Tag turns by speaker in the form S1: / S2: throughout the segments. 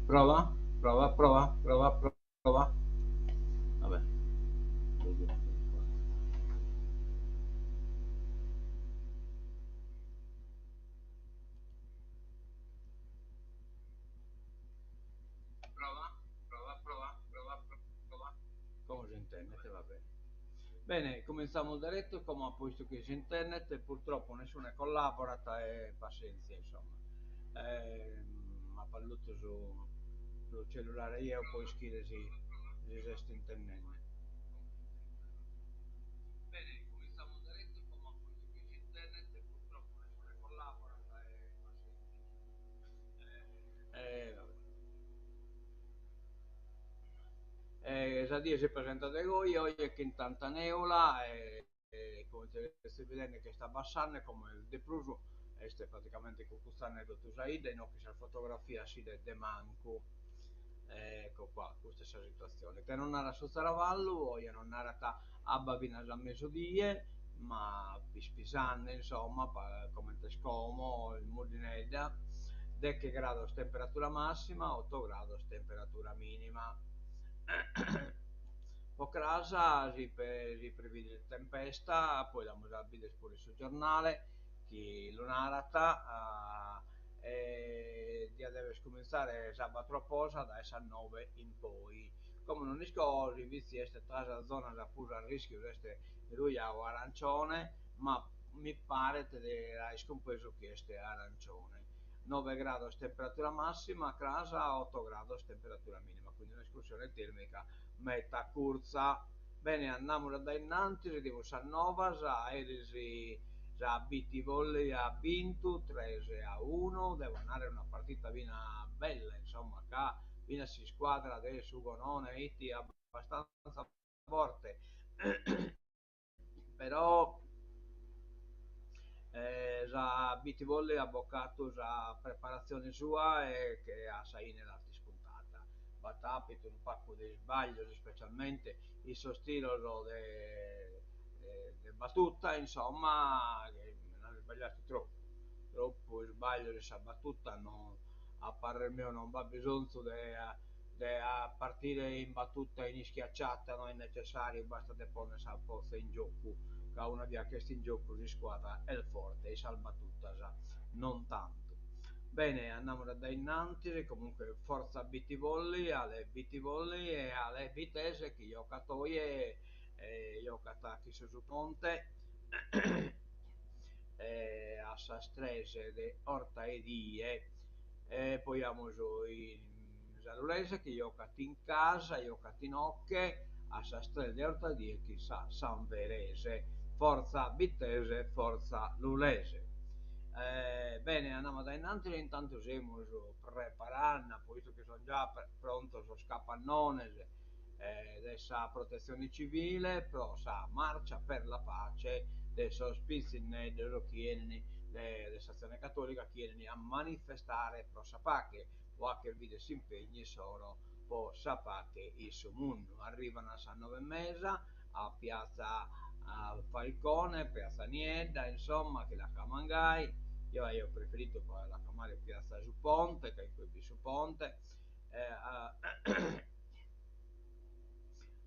S1: Prova, prova, prova, prova, prova. Vabbè. Prova, prova, prova, prova, prova. Como s'intendet, va bene. Bene, cominzamus derettu, como apo 'istu chi s'intendet, purtroppo nessune collaborat e passenzia insomma. Apo alluttu su su cellulare jeo po ischire si si s'est intendende. Bene, cominzamus derettu, como apo 'istu chi s'intendet, purtroppo nessune collaborat e passenzia insomma. Sa die si presentat de goi, oje chin tanta neula e comente seis bidende ch'est abbassande como de prus est praticamente cucutzande totu sa 'idda inoghe in sas fotografias s'idet de mancu. Ecco qua, custa est sa situatzione. Ite nos narat su zaravallu, oje nos narat abba finas a mesudie, ma pispisande insomma, comente est como, in muddinedda, deche grados temperatura massima, otto grados temperatura minima. Po cras si si previdit tempesta, poi l'amus a bider puru in su giornale chi lu narat, e diat dever cumintzare s'abba troposa dae sas nobe in poi. Como non isco si Vitzi est tra sas zonas prus a rischiu, s'est ruja o arancione, ma mi paret de aer cumpresu chi est arancione. Nobe grados temperatura massima, cras otto grados temperatura minima, quindi un'escursione termica meta curtza. Bene, andamus a dae innantis, 'idimus sas novas, eris sa Bitti Volley at bintu tres a unu, devo narrer una partita fina bella, insomma, ca finas s'iscuadra de su Gonone 'it abbastanza forte, però sa Bitti Volley at bocatu sa preparatzione sua e che a sa 'ine l'at ispuntata. B'at apitu unu pacu de isbaglios, ispecialmente in sos tiros de de battuta, insomma, ant isbagliatu tropu, tropu isbaglios in sa battuta no a parrer meu non b'at bisonzu de de partire in battuta in ischiacciata, no est necessariu, bastat de ponner sa botza in giocu, ca una bia ch'est in giocu s'iscuadra est forte, in sas battutas non tantu. Bene, andamus a dae innantis, comunque fortza Bitti Volley, ale Bitti Volley e ale Bittese chi jocat oje e jocat chin su Suponte a sas tres de 'orta 'e die. E poi amus sa Lulese chi jocat in casa, jocat inoche a sas tres de 'orta 'e die chin sa Sanverese. Fortza Bittese, fortza Lulese. Bene, andamus dae innantis e intantu semus preparande, apo 'istu chi son già prontos sos capannones de sa Protetzione Civile pro sa Marcia per la Pace de sos pitzinneddos chi 'enin de s'Atzione Catolica chi 'enin a manifestare pro sa pache, pro 'acher bider s'impegnu issoro pro sa pache in su mundu. Arrivan a sas nobe e mesa a piatza Falcone, piatza Niedda, insomma, chi la caman gai, eo aio preferitu la camare piatza su Ponte, ca in cue b'it su ponte,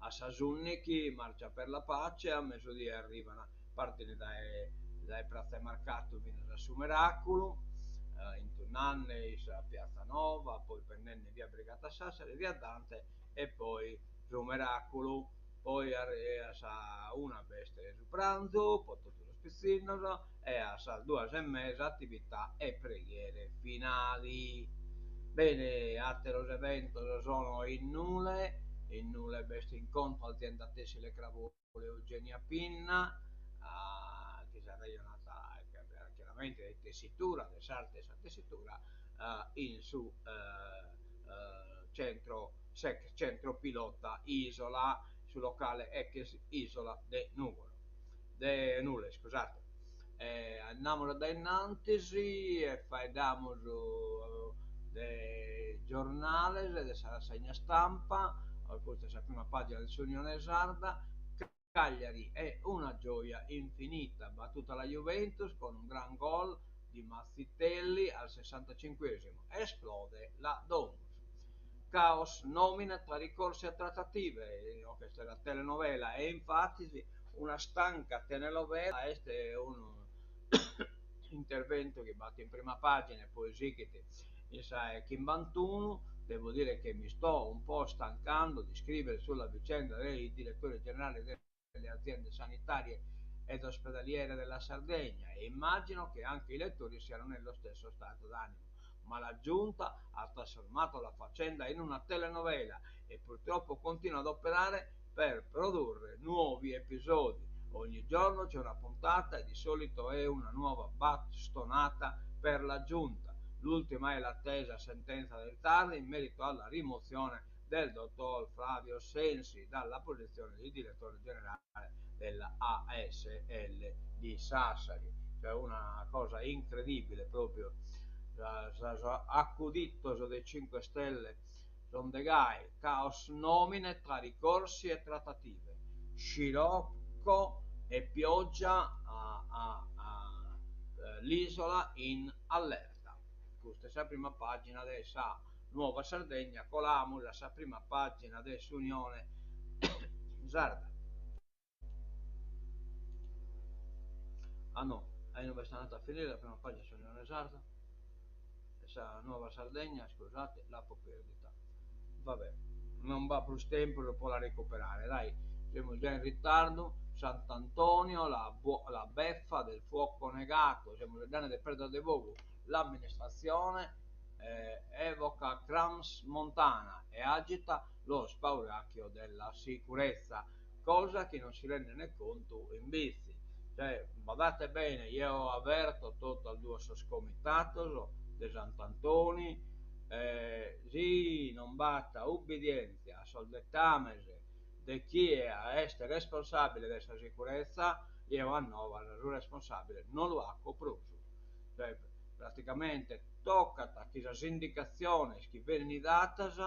S1: A sas ùndighi Marcia per la Pace, a mesudie arrivan, partin dae dae Pratza 'e Marcatu finas a su Meràculu, intunnande in sa Piatza Nova, poi prendende via Brigata Sassari, via Dante e poi su Meràculu. Poi a sa una b'est su pranzu po totu sos pitzinnos e a sas duas e mesa attività e preghiere finali. Bene, àteros eventos sono in Nule, in Nule b'est incontro azienda tessile Cravolu Eugenia Pinna, chi s'arrejonat chiaramente de tessitura, de s'arte 'e sa tessitura, in su centro s'ex centro pilota Isola, su locale ex Isola de Nùgoro. De Nule, iscusate. Andamus a dae innantis e faeddamus de giornales, de sa rassegna stampa, custa est sa prima pagina de s'Unione Sarda, Cagliari è una gioia infinita, battuta la Juventus con un gran gol di Mazzitelli al sessantacinquesimo, esplode la Domus. Caos nomina tra ricorsi e trattative, inoghe est sa telenovela e infatis una stanca telenovela est unu interventu chi b'at in prima pagina e poi sighit in sa 'e chimbantunu, devo dire che mi sto un po' stancando di scrivere sulla vicenda dei direttori generali delle aziende sanitarie ed ospedaliere della Sardegna e immagino che anche i lettori siano nello stesso stato d'animo. Ma la giunta ha trasformato la faccenda in una telenovela e purtroppo continua ad operare per produrre nuovi episodi. Ogni giorno c'è una puntata e di solito è una nuova bastonata per la giunta. L'ultima è l'attesa sentenza del TAR in merito alla rimozione del dottor Flavio Sensi dalla posizione di direttore generale della ASL di Sassari. Cioè una cosa incredibile proprio. Sos acuditos de 5 Stelle son de gai, caos nomine tra ricorsi e trattative, scirocco e pioggia a a a l'isola in allerta. Custa est sa prima pagina de sa Nuova Sardegna, colamus a sa prima pagina de s'Unione Sarda. Ah no, a inube est andata a finire la prima pagina de s'Unione Sarda? De sa Nuova Sardegna, scusate, l'apo perdita. Vabbè, non b'at prus tempus pro la recuperare, dai, semus già in ritardu, Sant'Antonio, la la beffa del fuoco negato, semus faeddende de Perdasdefogu, l'amministratzione evoca Crans Montana e agita lo spauracchio della sicurezza, cosa chi non si rendene contu in Bitzi. Cioè, badate bene, jeo averto totu duos sos comitados de Sant'Antoni, si non b'at ubbidièntzia a sos detames de chie est responsàbile de sa sicurezza, jeo a novas su responsàbile no lu aco prus. Cioè, praticamente tocat chi sas indicatziones chi benint datas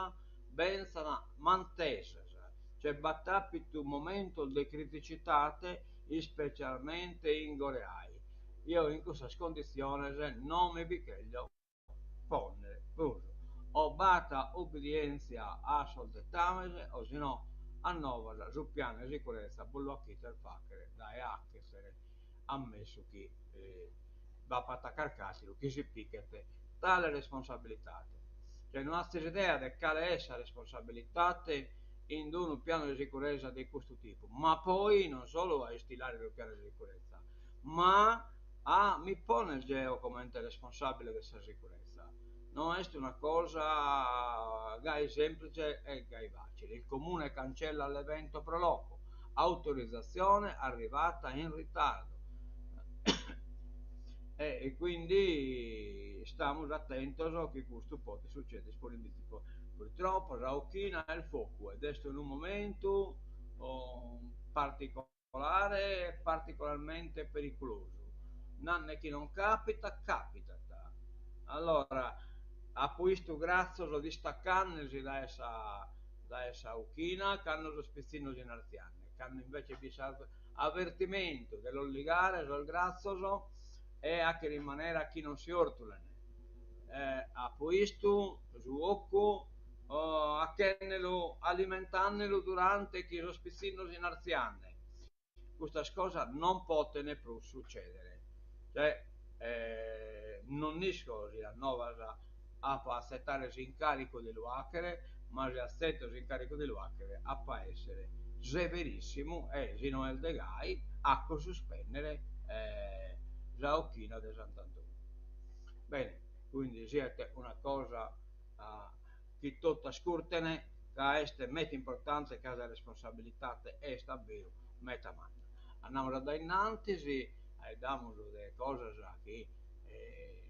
S1: benzan mantesas, cioè b'at àpidu momentos de criticitade ispecialmente in Goreai, jeo in cussas conditziones no mi bi cherjo pònnere prus, o b'at ubbidièntzia a sos detames o si no a novas su pianu 'e sicurezza bos lu achites fàghere dae àtere, ammesso chi b'apat carc'àteru chi si pichet tale responsabilidade. Cioè no azis idea de cale est sa responsabilidade in unu pianu de sicuresa de custu tipu, ma poi non solu a istilare su pianu de sicurezza, ma a mi ponner jeo comente responsabile de sa sicurezza. No est una cosa gai semplice e gai facile. Il comune cancella l'evento pro loco, autorizzazione arrivata in ritardo e quindi stamus atentos chi custu podet suceder puru in Bitzi. Purtroppo sa 'ochina est focu ed est unu momentu particolare e particolarmente periculosu. Nande chi non capitat, capitat. Allora, apo 'istu gratzos distacandesi dae sa dae sa 'ochina cando sos pitzinnos fin artziande, cando invece b'it s'avertimentu de los ligare sos gratzos e 'achere in manera chi non si 'ortulen. Apo 'istu su 'ocu 'achennelu, alimentannelu durante chi sos pitzinnos fin artziande. Custas cosas non poten prus sucedere. Cioè, non isco si a novas apo a atzetare s'incaricu de lu 'achere, ma si atzeto s'incaricu de lu 'achere apo a essere severissimu e, si no est de gai, aco suspendere sa 'ochina de Sant'Antoni. Bene, quindi siat una cosa chi totu ascurten ca est meta importante ca sa responsabilitate est a beru meta manna. Andamus a dae innantis, faeddamus de cosas chi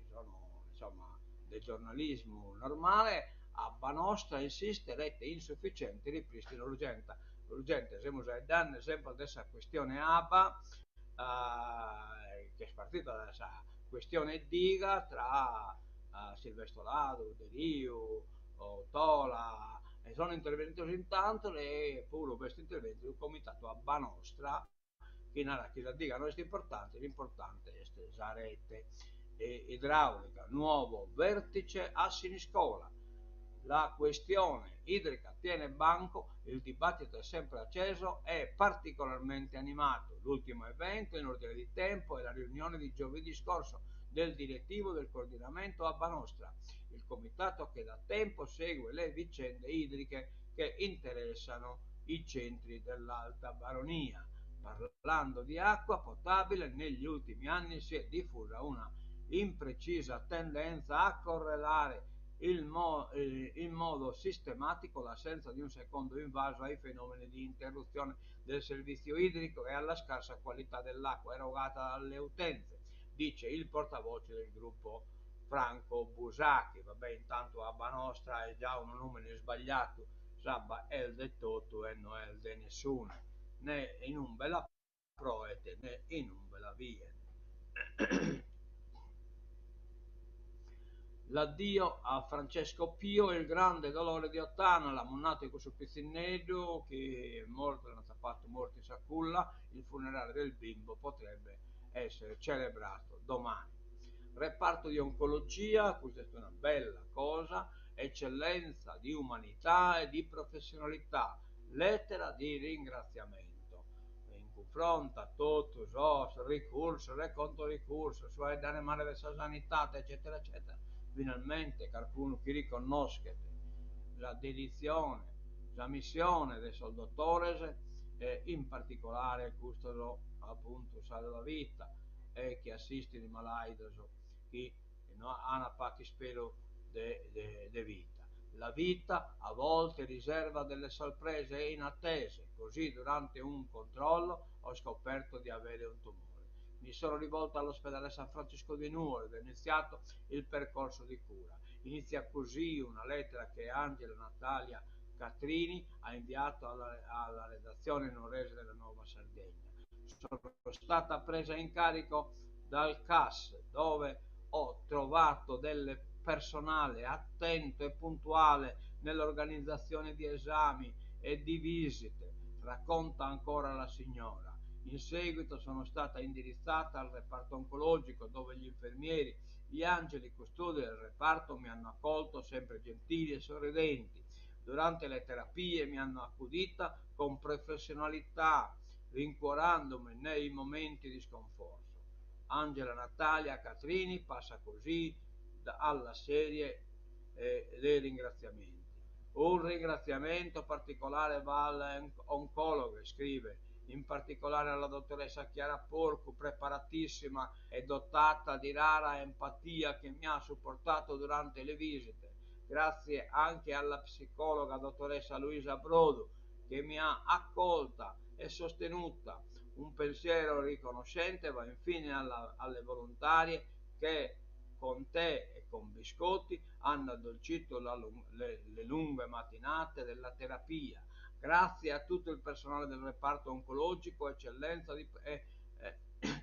S1: sono insomma de giornalismu normale, abba nostra insiste rete insufficiente ripristino urgente. Urgente, semus faeddende sempre de sa questione abba chi est partida dae sa questione diga tra Silvestro Ladu, Deriu, Tola, e sono intervenidos in tantos e puru b'est intervenidu su Comitadu Abba Nostra chi narat chi sa diga no est importante, s'importante est sa rete idraulica, nuovo vertice a Siniscola. La questione idrica tiene banco, il dibattito è sempre acceso e particolarmente animato. L'ultimo evento in ordine di tempo è la riunione di giovedì scorso del direttivo del coordinamento Abba Nostra, il comitato che da tempo segue le vicende idriche che interessano i centri dell'Alta Baronia. Parlando di acqua potabile, negli ultimi anni si è diffusa una imprecisa tendenza a correlare in modo sistematico l'assenza di un secondo invaso ai fenomeni di interruzione del servizio idrico e alla scarsa qualità dell'acqua erogata alle utenze, dice il portavoce del gruppo Franco Busachi. Vabbè, intanto Abba Nostra è già un nome sbagliato, s'abba est de totu e no est de nessune, né in umbe la proet né in umbe la viet. L'addio a Francesco Pio e il grande dolore di Ottana, l'amus natu cussu pitzinneddu chi est mortu, l'ant atzapatu mortu in sa culla, il funerale del bimbo potrebbe essere celebrato domani. Reparto di oncologia, custa est una bella cosa, eccellenza di umanità e di professionalità, lettera di ringraziamento in cunfrontu a totu sos ricursos e contoricursos, su 'aeddare male de sa sanitade eccètera eccètera, finalmente carcunu chi riconnoschet sa deditzione, sa missione de sos dotores e in particolare custos apuntu salvavita e chi assistin malaidos chi no an pagu isperu de de vita. La vita a volte riserva delle sorprese inattese, così durante un controllo ho scoperto di avere un tumore. Mi sono rivolta all'ospedale San Francesco di Nuoro ed ho iniziato il percorso di cura. Inizia così una lettera che Angela Natalia Catrini ha inviato alla, alla redazione nuorese della Nuova Sardegna. Sono stata presa in carico dal CAS, dove ho trovato del personale attento e puntuale nell'organizzazione di esami e di visite, racconta ancora la signora. In seguito sono stata indirizzata al reparto oncologico dove gli infermieri, gli angeli custodi del reparto mi hanno accolto sempre gentili e sorridenti. Durante le terapie mi hanno accudita con professionalità, rincuorandomi nei momenti di sconforto. Angela Natalia Catrini passa così alla serie eh, dei ringraziamenti. Un ringraziamento particolare va all'oncologo, scrive, in particolare alla dottoressa Chiara Porcu, preparatissima e dotata di rara empatia che mi ha supportato durante le visite. Grazie anche alla psicologa dottoressa Luisa Brodu che mi ha accolta e sostenuta. Un pensiero riconoscente va infine alla, alle volontarie che con tè e con biscotti hanno addolcito la, le, le lunghe mattinate della terapia. Grazie a tutto il personale del reparto oncologico, eccellenza di, eh, eh,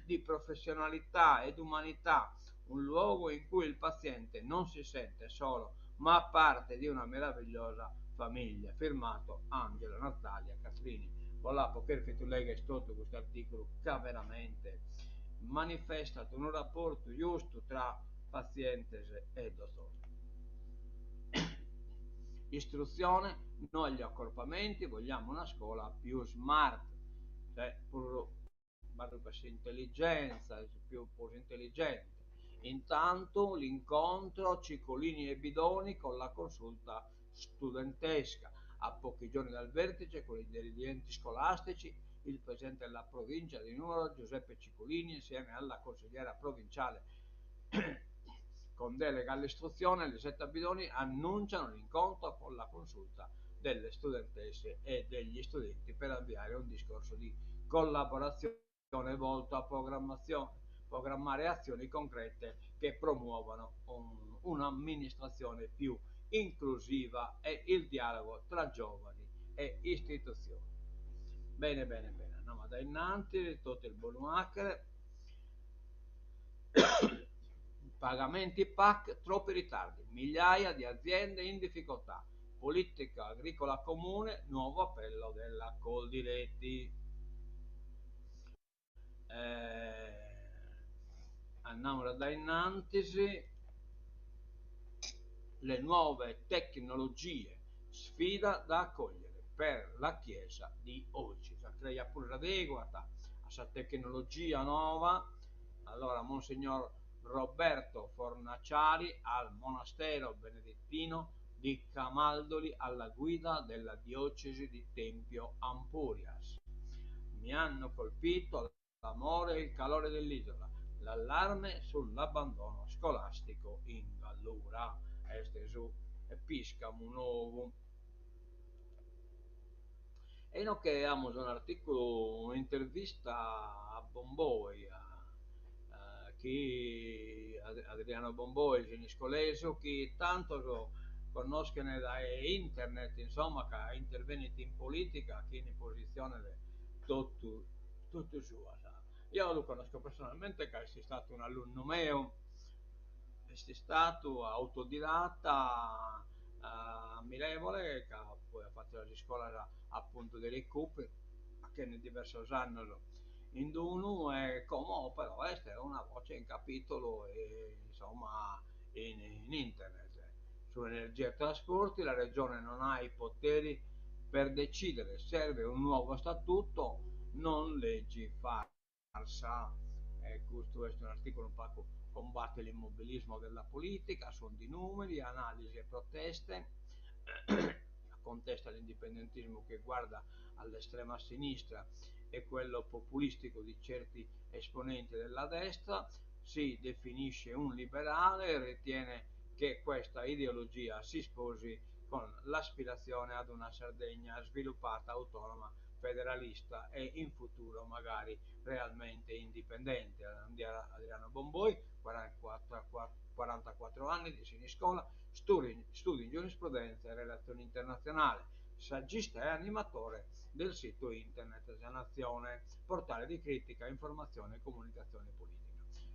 S1: di professionalità ed umanità, un luogo in cui il paziente non si sente solo, ma parte di una meravigliosa famiglia. Firmato Angela Natalia Catrini. Bos l'apo cherfitu legher totu custu articulu ca veramente manifestat unu raportu giustu tra patzientes e dotores. Istrutzione, no agli accorpamenti, vogliamo una scuola più smart, cioè prus pro s'intelligenza, più prus intelligente. Intanto l'incontro Cicolini e Bidoni con la consulta studentesca. A pochi giorni dal vertice con i dirigenti scolastici, il presidente della provincia di Nuoro, Giuseppe Cicolini, insieme alla consigliera provinciale con delega all'istruzione, Lisetta Bidoni, annunciano l'incontro con la consulta delle studentesse e degli studenti per avviare un discorso di collaborazione volto a programmare azioni concrete che promuovano un, un'amministrazione più inclusiva e il dialogo tra giovani e istituzioni. Bene, bene, bene, andiamo da innanti, tutto il buon hacker. Pagamenti PAC, troppi ritardi, migliaia di aziende in difficoltà. Politica agricola comune, nuovo appello della Coldiretti. Eh, andiamo da innanti. Le nuove tecnologie, sfida da accogliere per la Chiesa di oggi. Sa creja puru s'adeguat a sa tecnologia nova, allora Monsignor Roberto Fornaciari al monastero benedettino di Camaldoli alla guida della diocesi di Tempio Ampurias. Mi hanno colpito l'amore e il calore dell'isola, l'allarme sull'abbandono scolastico in Gallura. Est su piscamu nou. E inoghe amus un'articulu, un'intervista a Bomboi, a chi Adriano Bomboi, siniscolesu, chi tantos connoschen dae internet, insomma, ca intervenit in politica chin positziones totu totu suas. Eo lu connosco personalmente ca est istadu un'alunnu meu, est istadu autodidata, ammirevole, ca poi at fatu sas iscolas apuntu de recuperu, fachende diversos annos in unu e como però est una voce in capitolo insomma in internet. Su energia e trasporti la regione non ha i poteri per decidere, serve un nuovo statuto, non leggi farsa. E custu est un'articulu unu pagu combatte l'immobilismo della politica, sunt numeri, analisi e proteste, contesta l'indipendentismo che guarda all'estrema sinistra e quello populistico di certi esponenti della destra, si definisce un liberale e ritiene che questa ideologia si sposi con l'aspirazione ad una Sardegna sviluppata, autonoma, federalista e in futuro magari realmente indipendente. Adriano Bomboi, 44 anni, di Siniscola, studi in giurisprudenza e relazioni internazionali, saggista e animatore del sito internet La Nazione, portale di critica, informazione e comunicazione politica.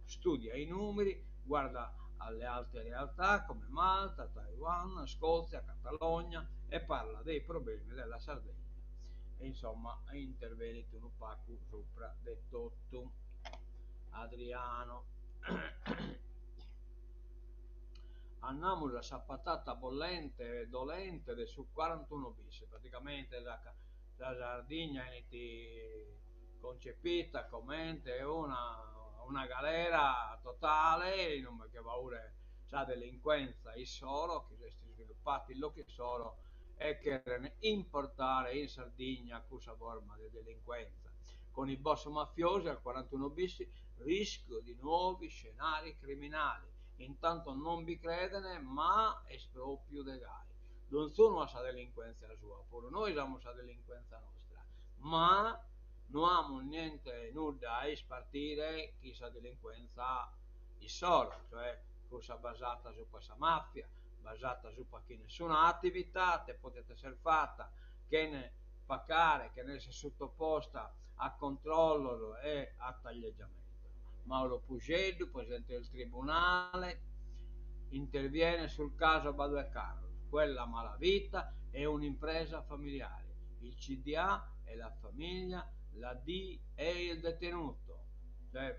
S1: Studia i numeri, guarda alle altre realtà come Malta, Taiwan, Scozia, Catalogna e parla dei problemi della Sardegna. E insomma intervenit unu pagu supra de totu. Adriano. Andamus a sa patata bollente e dolente de su quarantuno bis. Praticamente sa sa Sardigna 'enit concepita comente una una galera totale in ube che baet sa delincuenza issoro chi s'est isvilupata in logu issoro e cheren importare in Sardigna cussa forma de delincuenza. Con i boss mafiosi al 41 bis rischio di nuovi scenari criminali. Intanto non bi creden ma est propriu de gai. Donzunu at sa delincuenza sua, puru nois amus sa delincuenza nostra, ma no amus niente nudda a ispartire chin sa delincuenza issoro, cioè cussa basata supra sa mafia, basata supra chi nessuna attivitate podet esser fata chene pacare, chene esser suttoposta a controllos e a taglieggiamentos. Mauro Pusceddu, presidente del Tribunale, interviene sul caso Badu e Carlos. Quella malavita è un'impresa familiare. Il CDA è la famiglia, l'AD è il detenuto. Cioè,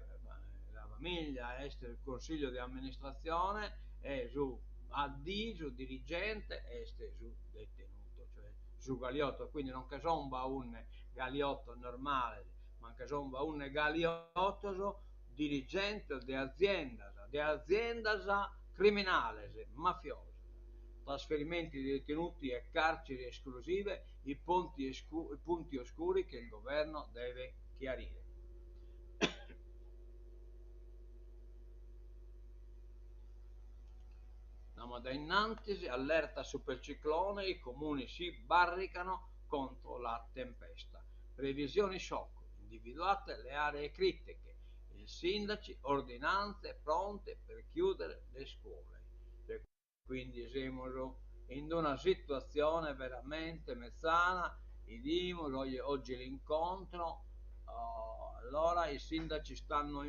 S1: la famiglia est il consiglio di amministrazione e su AD, su dirigente, est su detenuto, cioè su galiotto. Quindi non che son baunne galiottos normales, ma nche son baunne galiottos dirigentes de aziendas, de aziendas criminales, mafiosas. Trasferimenti di detenuti e carceri esclusive, i ponti i punti oscuri che il governo deve chiarire. Andiamo da innantis, allerta superciclone, i comuni si barricano contro la tempesta. Previsioni shock, individuate le aree critiche, i sindaci, ordinanze pronte per chiudere le scuole. Cioè, quindi semus in una situazione veramente mezzana, 'idimus oggi l'incontro, allora i sindaci stanno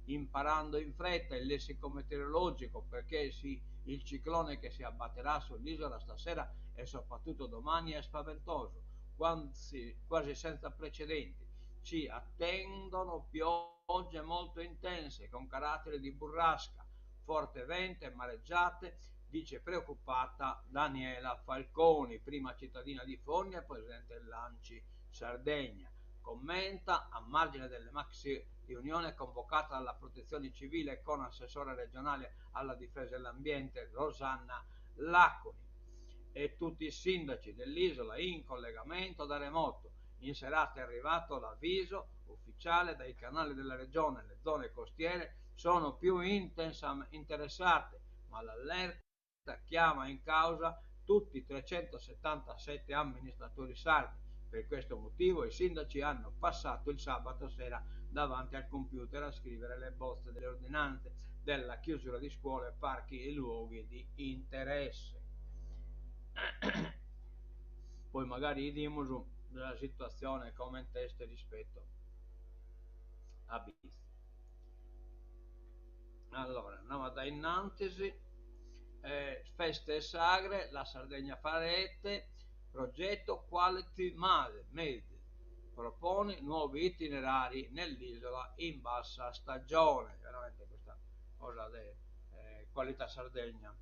S1: imparando in fretta il lessico meteorologico perché si, il ciclone che si abbatterà sull'isola stasera e soprattutto domani è spaventoso, quasi, quasi senza precedenti. Ci attendono piogge molto intense con carattere di burrasca, forte vento e mareggiate Dice preoccupata Daniela Falconi, prima cittadina di Fonni e presidente dell'Anci Sardegna. Commenta a margine delle maxi riunione convocata dalla Protezione Civile con assessore regionale alla difesa dell'ambiente Rosanna Laconi e tutti i sindaci dell'isola in collegamento da remoto. In serata è arrivato l'avviso ufficiale dai canali della regione. Le zone costiere sono più interessate, ma l'allerta chiama in causa tutti i 377 amministratori sardi. Per questo motivo i sindaci hanno passato il sabato sera davanti al computer a scrivere le bozze delle ordinanze della chiusura di scuole, parchi e luoghi di interesse. Poi magari 'idimus sa situatzione comente est rispetto a Bitzi. Allora, andamus a dae innantis, feste e sagre, la Sardegna fa rete, progetto Quality Made, propone nuovi itinerari nell'isola in bassa stagione. Veramente questa cosa de Qualità Sardegna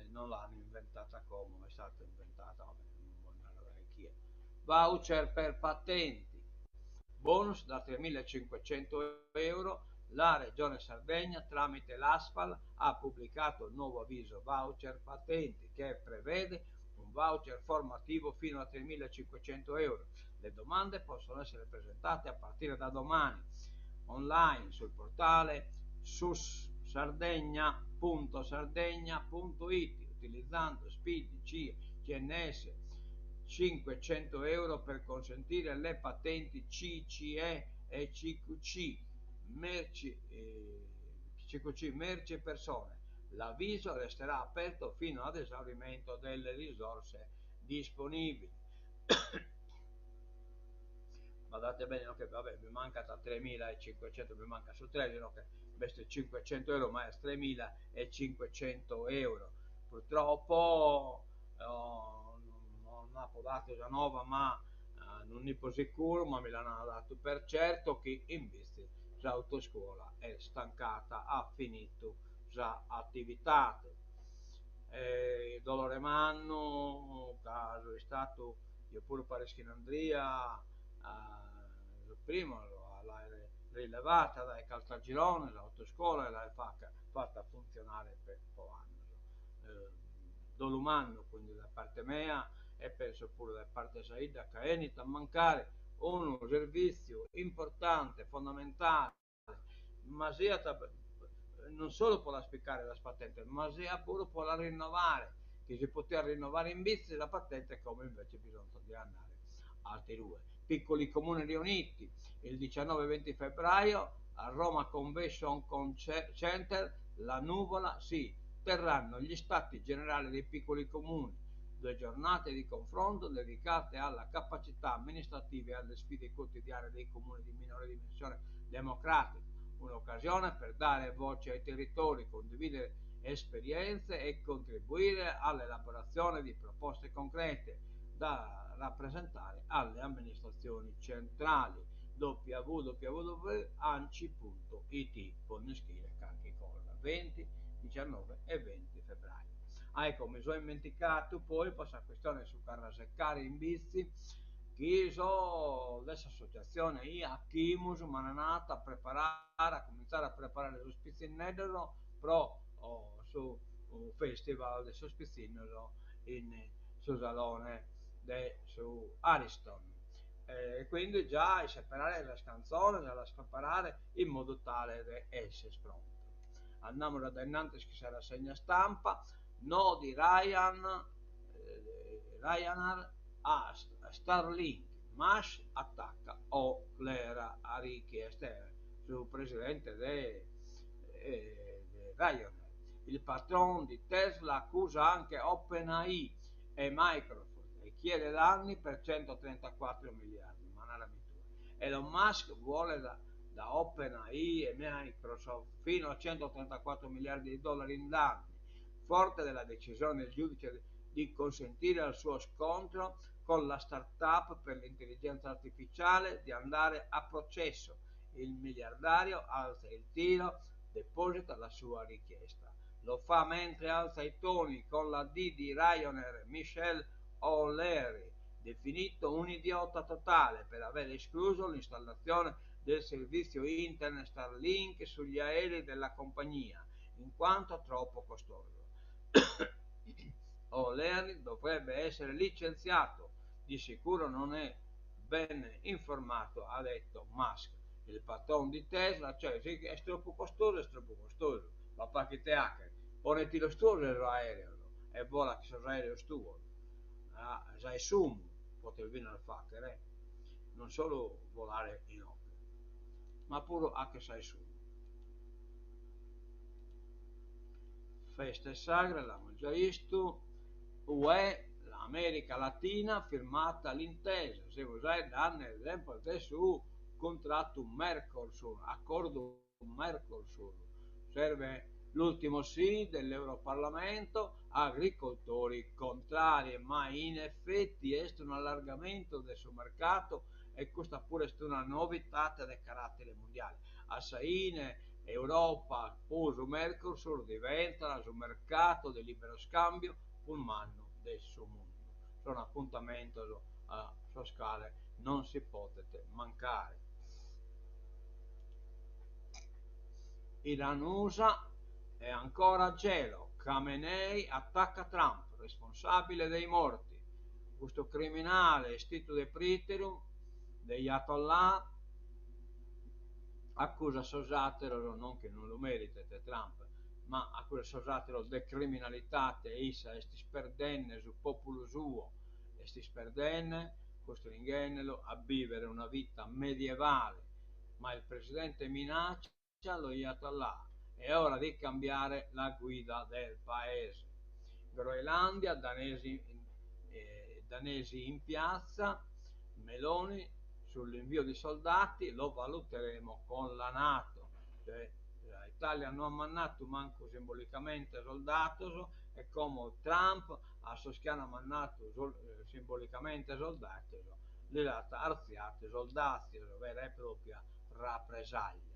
S1: non l'hanno inventata como, est stata inventata, vabbè, non bos naro dae chie. Voucher per patenti, bonus da 3.500 euro, la Regione Sardegna tramite l'Aspal ha pubblicato il nuovo avviso voucher patenti che prevede un voucher formativo fino a 3.500 euro. Le domande possono essere presentate a partire da domani online sul portale sussardegna punto sardegna punto it utilizzando SPID, CIE, CNS, 500 euro per consentire le patenti CCE e CQC, merci, CQC, merci e persone. L'avviso resterà aperto fino ad esaurimento delle risorse disponibili. Badate bene, no, che vabbè, mi manca tra 3.500, mi manca su 3, no, che beste 500 euro, ma è 3.500 euro. Purtroppo oh, non apo dato sa nova, ma non ne sono sicuro, ma mi l'hanno dato per certo che invece s'autoscuola è stancata, ha finito sa attività. Dolore mannu, ca so istadu, eo puru paris chin Andria, su primu a l'aere rilevada dae Caltagirone s'autoscola e l'aer fata funtzionare po annos. Dolu mannu quindi dae parte mea e penso puru dae parte 'e sa 'idda ca 'enit a mancare unu servìtziu importante, fondamentale, ma siat non solu po las picare sas patentes, ma siat puru po las rinnovare, chi si potiat rinnovare in Bitzi sa patente como invece bisonzat de andare aterue. Piccoli comuni riuniti, il 19 e 20 febbraio a Roma Convention Center La Nuvola si terranno gli Stati Generali dei Piccoli Comuni, due giornate di confronto dedicate alla capacità amministrativa e alle sfide quotidiane dei comuni di minore dimensione democratica, un'occasione per dare voce ai territori, condividere esperienze e contribuire all'elaborazione di proposte concrete da rappresentare alle amministrazioni centrali. www.anci.it può scrivere qualche cosa. 20, 19 e 20 febbraio. Ah, ecco, mi sono dimenticato poi po sa questione su Carrasecare in Bitzi, chi sos de s'associatzione Achimus m'an natu a preparare, a comintzare a preparare sos pitzinneddos pro su festival de sos pitzinnos in su salone de su Ariston. E quindi già a isseperare sas cantzones, a las preparare in modu tale de esser prontos. Andamus a dae innantis chin sa rassegna stampa, no di Ryan, Ryanair a Starlink, Musk attacca O'Leary, chi est su presidente de Ryanair. Il patron di Tesla accusa anche OpenAI e Microsoft e chiede danni per 134 miliardi. Ma narami tue. Elon Musk vuole da OpenAI e Microsoft fino a 134 miliardi di dollari in danni, forte della decisione del giudice di consentire al suo scontro con la startup per l'intelligenza artificiale di andare a processo. Il miliardario alza il tiro, deposita la sua richiesta. Lo fa mentre alza i toni con l'AD di Ryanair Michael O'Leary, definito un idiota totale per aver escluso l'installazione del servizio internet Starlink sugli aerei della compagnia, in quanto troppo costoso. O'Leary dovrebbe essere licenziato, di sicuro non è ben informato, ha detto Musk. Il patron di Tesla, cioè sì, est tropu costosu, est tropu costosu, ma pa chi te 'achere, ponetilos tuos sos aereos e vola chin sos aereos tuos, sae s'umu potes finas fachere, non solu volare inoche, ma puru 'acher sae s'umu. Festa e sagra, l'amus già istu, UE, America Latina, firmata l'intesa, semus 'aeddande semper de su cuntratu Mercosur, acordu Mercosur, serve l'ultimo sì dell'Europarlamento, agricoltori contrari, ma in effetti est un'allargamentu de su mercatu e custa puru est una novidade de caratere mundiale. A sa 'ine Europa cun su Mercosur diventat su mercatu de liberu scambiu prus mannu de su mundu. Sono apuntamentos a sos cales non si podet mancare. Iran-USA è ancora gelo, Khamenei attacca Trump, responsabile dei morti. Custu criminale 'estidu de prìteru, de Ayatollah, acusat sos àteros, non chi non lu meritet Trump, ma acusat sos àteros de criminalidade e isse est isperdende su pòpulu suo, est isperdende, costringhende·lu a bìvere una vita medievale. Ma il presidente minaccia lo Ayatollah, è ora di cambiare la guida del paese. Groenlandia, danesi, danesi in piazza, Meloni sull'invio di soldati lo valuteremo con la Nato. Cioè, l'Italia no at mandadu mancu simbolicamente soldados e como Trump a sos chi an mandadu simbolicamente soldados lis at artziadu sos dàtzios, vera e propria rapresaglia.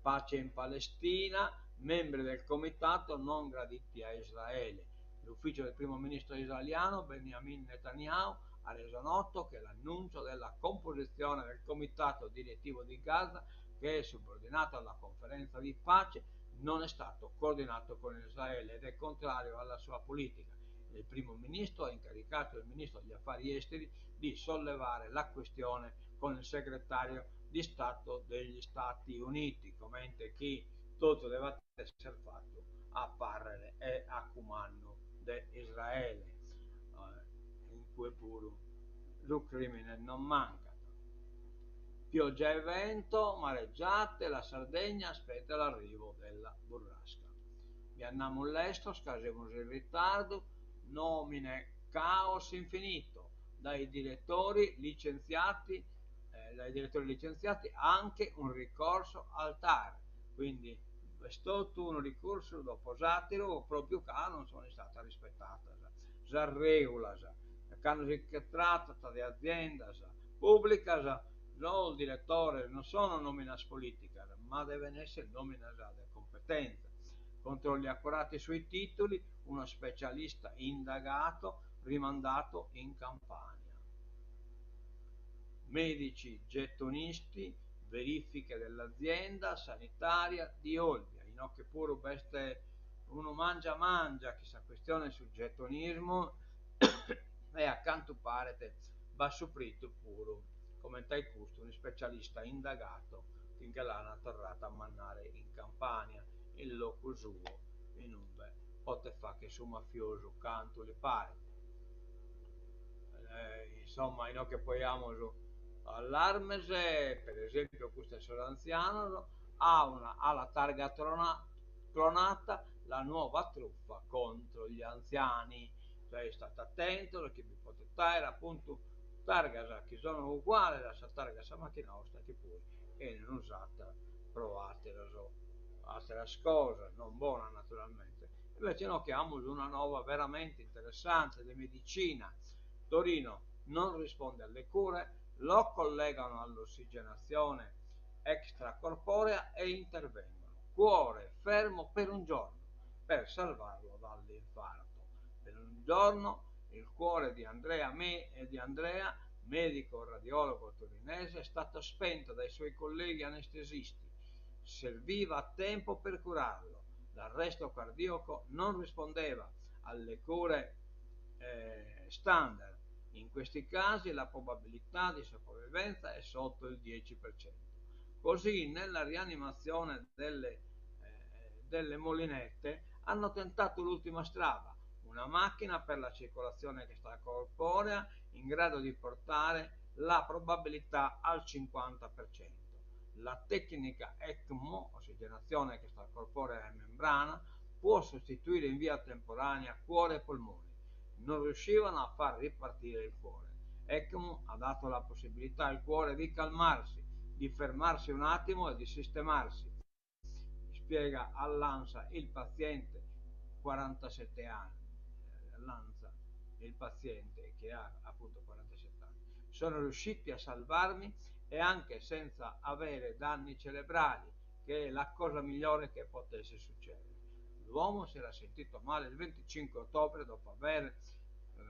S1: Pace in Palestina, membri del comitato non graditi a Israele. L'ufficio del primo ministro israeliano Benjamin Netanyahu ha reso noto che l'annuncio della composizione del comitato direttivo di Gaza, che è subordinato alla conferenza di pace, non è stato coordinato con Israele ed è contrario alla sua politica. Il primo ministro ha incaricato il ministro degli affari esteri di sollevare la questione con il segretario di Stato degli Stati Uniti, comente chi totu devat esser fatu a pàrrere e a cumandu de Israele, in cue puru su crìmine non mancat. Pioggia e vento, mareggiate, la Sardegna aspetta l'arrivo della burrasca. Bi andamus lestros ca semus in ritardu, nomine caos infinito, dai direttori licenziati, dai direttori licenziati anche un ricorso al TAR, quindi est totu unu ricursu dopo s'àteru pròpiu ca non sunt istadas rispetadas sas règulas. Cando si tratat de aziendas pùblicas sos diretores non sono nòminas polìticas ma deven èssere nòminas de competèntzia. Controlli accurati sui titoli, uno specialista indagato rimandato in Campania. Medici gettonisti, verifiche dell'azienda sanitaria di Olbia. Inoghe puru b'est unu mangia mangia chin sa questione su gettonismu e a cantu paret b'at supritu puru, comente ai custu, un'ispecialista indagato chi nche l'ant torradu a mandare in Campania, in locu suo, in ube potet fagher su mafiosu cantu li paret. Insomma, inoghe poi amus allarmes, per esempio custu 'e sos antzianos, a una a la targa clonata la nuova truffa contro gli anziani. Cioè istate atentos chi bi potet aer apuntu targas chi sono uguales a sa targa 'e sa machina 'ostra chi poi 'enin usata pro ateros ateras cosas, non bonas naturalmente. Invece inoghe amus una nova veramente interessante de medicina. Torino non risponde alle cure, lo collegano all'ossigenazione extracorporea e intervengono. Cuore fermo per un giorno. per salvarlo dall'infarto. Per un giorno il cuore di Andrea, me, di Andrea, medico radiologo torinese, è stato spento dai suoi colleghi anestesisti. Serviva tempo per curarlo. L'arresto cardiaco non rispondeva alle cure standard. In questi casi la probabilità di sopravvivenza è sotto il 10%. Così nella rianimazione delle Molinette hanno tentato l'ultima strada, una macchina per la circolazione extracorporea in grado di portare la probabilità al 50%. La tecnica ECMO, ossigenazione extracorporea e membrana, può sostituire in via temporanea cuore e polmoni. Non riuscivano a far ripartire il cuore. ECMO ha dato la possibilità al cuore di calmarsi, di fermarsi un attimo e di sistemarsi, spiega all'ANSA il paziente, 47 anni. All'ANSA il paziente che ha appunto 47 anni. Sono riusciti a salvarmi e anche senza avere danni cerebrali, che è la cosa migliore che potesse succedere. L'uomo si era sentito male il 25 ottobre dopo aver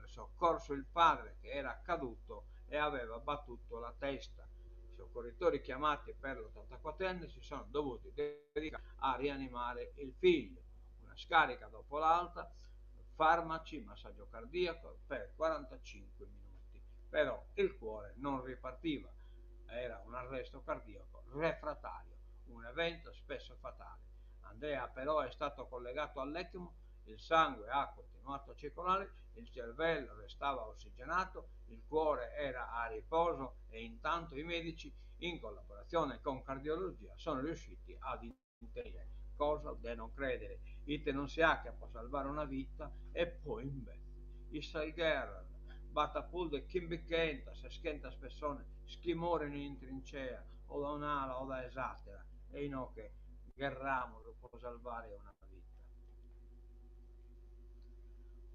S1: soccorso il padre che era caduto e aveva battuto la testa. I soccorritori chiamati per l'84enne si sono dovuti dedicare a rianimare il figlio. Una scarica dopo l'altra, farmaci, massaggio cardiaco per 45 minuti. Però il cuore non ripartiva, era un arresto cardiaco refrattario, un evento spesso fatale. Andrea però è stato collegato all'ECMO, il sangue ha continuato a circolare, il cervello restava ossigenato, il cuore era a riposo e intanto i medici, in collaborazione con cardiologia, sono riusciti ad intervenire. Cosa da non credere. Ite non si ha che può salvare una vita e poi invece in sa gherra b'at prus de chimbichentas, seschentas pessones chi morin in trincea o da un'ala o dae s'àtera e inoghe gherramus pro salvare una vita.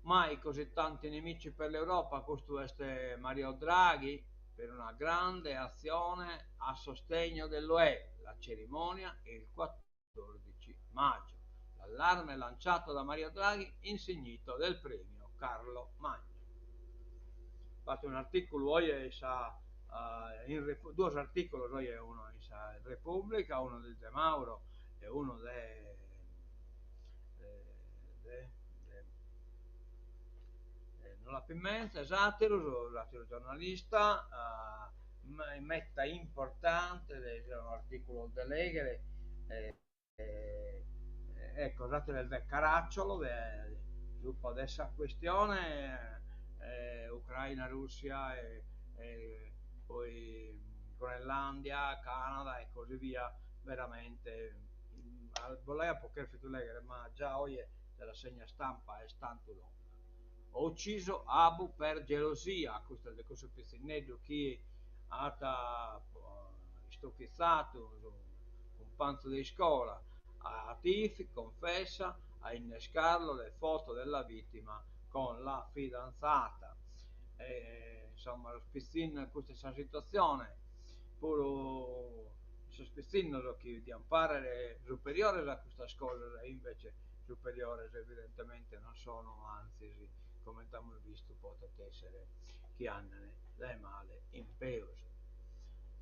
S1: Mai così tanti nemici per l'Europa, custu est Mario Draghi per una grande azione a sostegno dell'UE, la cerimonia il 14 maggio. L'allarme lanciato da Mario Draghi insignito del premio Carlo Magno. B'at un'artìculu oe in sa in duos artìculos oe unu in sa Repubblica, unu de De Mauro e unu de de de no l'apo in mente, s'àteru, s'àteru giornalista, meta importante, sono artìculos de lèghere Ecco, s'àteru est de Caracciolo, de subra de sa questione Ucraina, Russia e poi Groenlandia, Canada e così via, veramente bos l'apo chèrfidu lèghere ma già oje sa rassegna stampa est tantu longa. Ho ucciso Abu per gelosia, custu est de cussu pitzinneddu chi at istochizadu su cumpanzu de iscola. Atif confessa a innescarlo le foto della vittima con la fidanzata. E, insomma, sos pitzinnos, custa est sa situatzione, puru sos pitzinnos chi diant pàrrere superiores a custas cosas e invece superiores evidentemente non sono, antzis, comente amus bistu, podet èssere chi anden dae male in peus.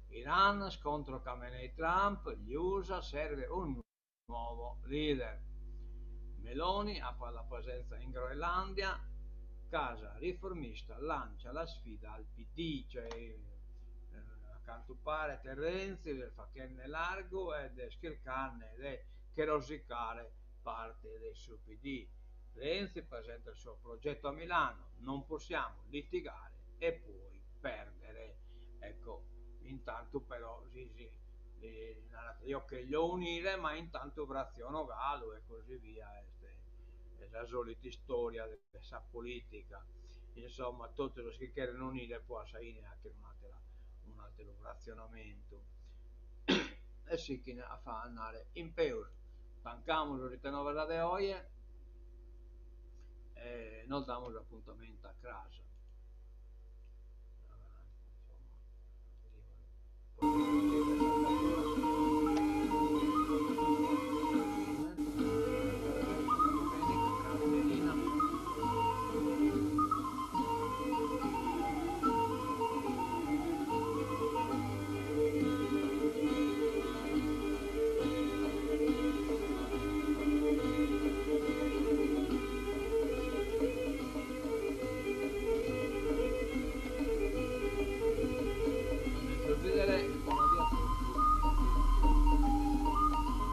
S1: Iran, scontro Khamenei-Trump, gli USA, serve un nuovo leader. Meloni apre la presenza in Groenlandia, Casa Riformista lancia la sfida al PD, cioè a cantu paret Renzi est faghende largu e est chirchende de che rosicare parte de su PD. Renzi presenta il suo progetto a Milano, non possiamo litigare e poi perdere. Ecco, intantu però si si narat eo cheglio unire ma intantu fraziono galu e così via, est sa solita istoria de sa politica, insomma totu sos chi cheren unire poi a sa fine faghen un'atera un'ateru frazionamentu e sichin a andare in peus. Tancamus ite novas de oje e nos damus apuntamentu a cras.